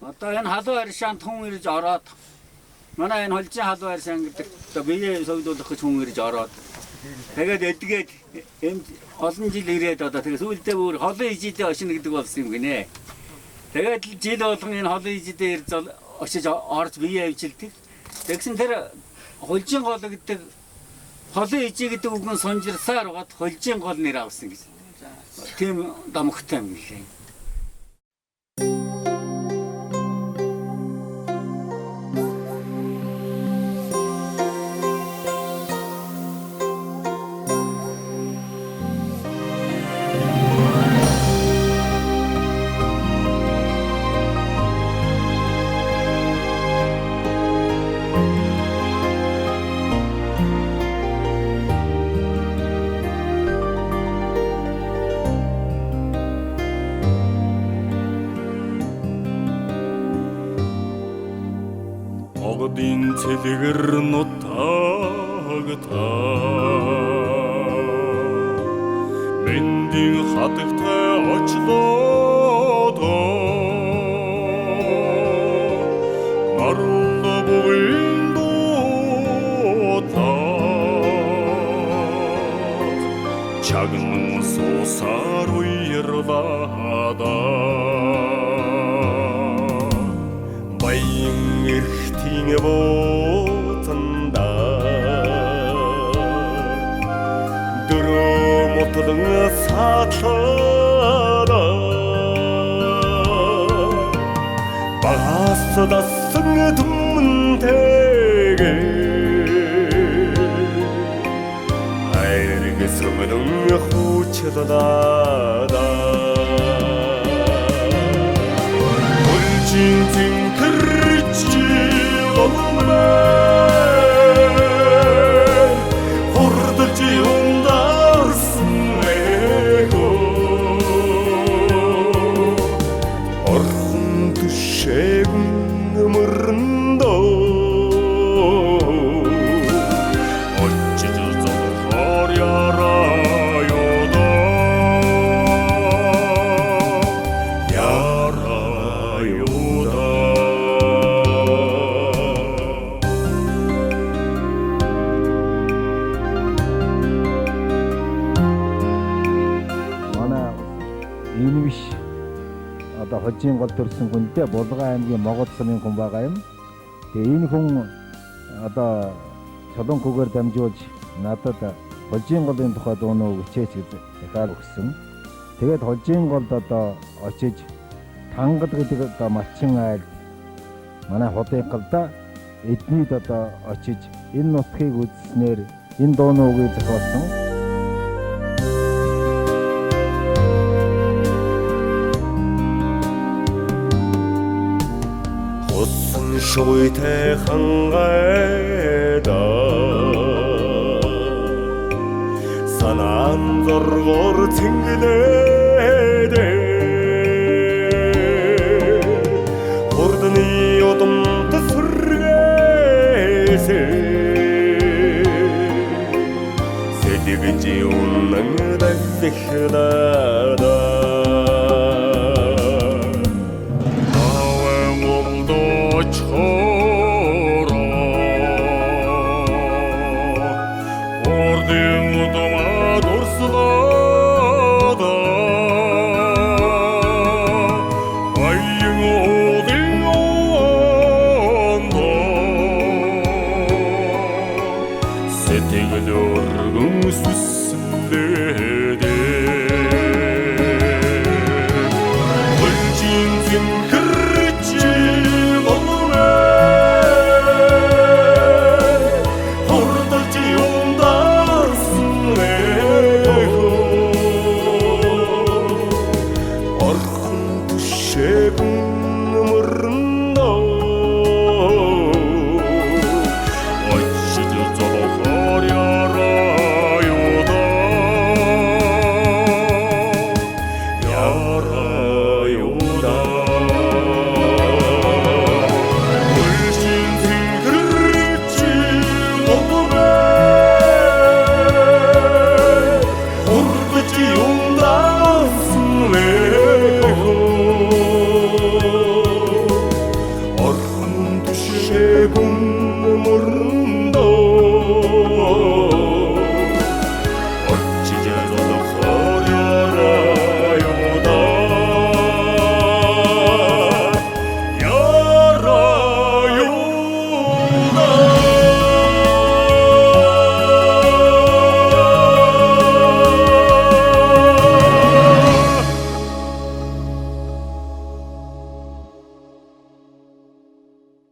Одоо энэ халуун аршаанд хүн ирж ороод манай энэ холжин халуун аршаан гэдэг одоо биеэ согдуулах гэж хүн ирж ороод тэгээд эдгээд энд олон жил ирээд одоо тэгээд сүүлдээ бүр холын ижидээ очино гэдэг болсон юм гинэ. Тэгээд л жил болгон энэ холын ижидээ ирж очиж орж биеэ авчилдаг. Тэгсэн тэр холжин гол гэдэг холын ижи гэдэг үг нь сунжирсаар байгаад холжин гол нэр авсан гэж. Тийм домогтой юм лээ. Огдын цэлгэр нутагта Мэндийн хадагтай очлоо Нарунда бугын дуудлаа Чагнан суусаар уярлаа Баян эрхтийн бууцанда Дөрөө мутлан саатлаа Багаас дасан түмэнтэйгээ Хайрг сүмдэн хуучлаа Хөлжин цэнхэрч голмон Хурдалж ундарсан эхо Орхон түшээгүн мөрөндөө Очиж зогхоор яраа юдаа Яраа юдаа. Манай энэ биш одоо хожийн гол төрсэн хүнтэй Булган аймгийн Могод сумын хүн байгаа юм. Тэгээ энэ хүн одоо Солонкогээр дамжуулж надад хожийн голын тухай дуунуу өгчээч гэж захиал өгсөн. Тэгээд хожийн голд одоо очиж Тангад гэдэг одоо малчин айлд манай худын голда эднийд одоо очиж энэ нутгийг үзснээр энэ дуунуугийг зохиосон. Хусан шуйтай хангайда Санаан зоргоор цэнгэлээд Хурдны удамд сүргээсэ Сэтгэж унан дахлаа Аван олдоч хороо Ордын удамад урслаа Баян уулын ондоо Сэтгэл өргөн сүслээд Хөлжин зэмхэрч голмэ Хурдалж ундарсан эхо Орхон түшээгүн мөрөндөө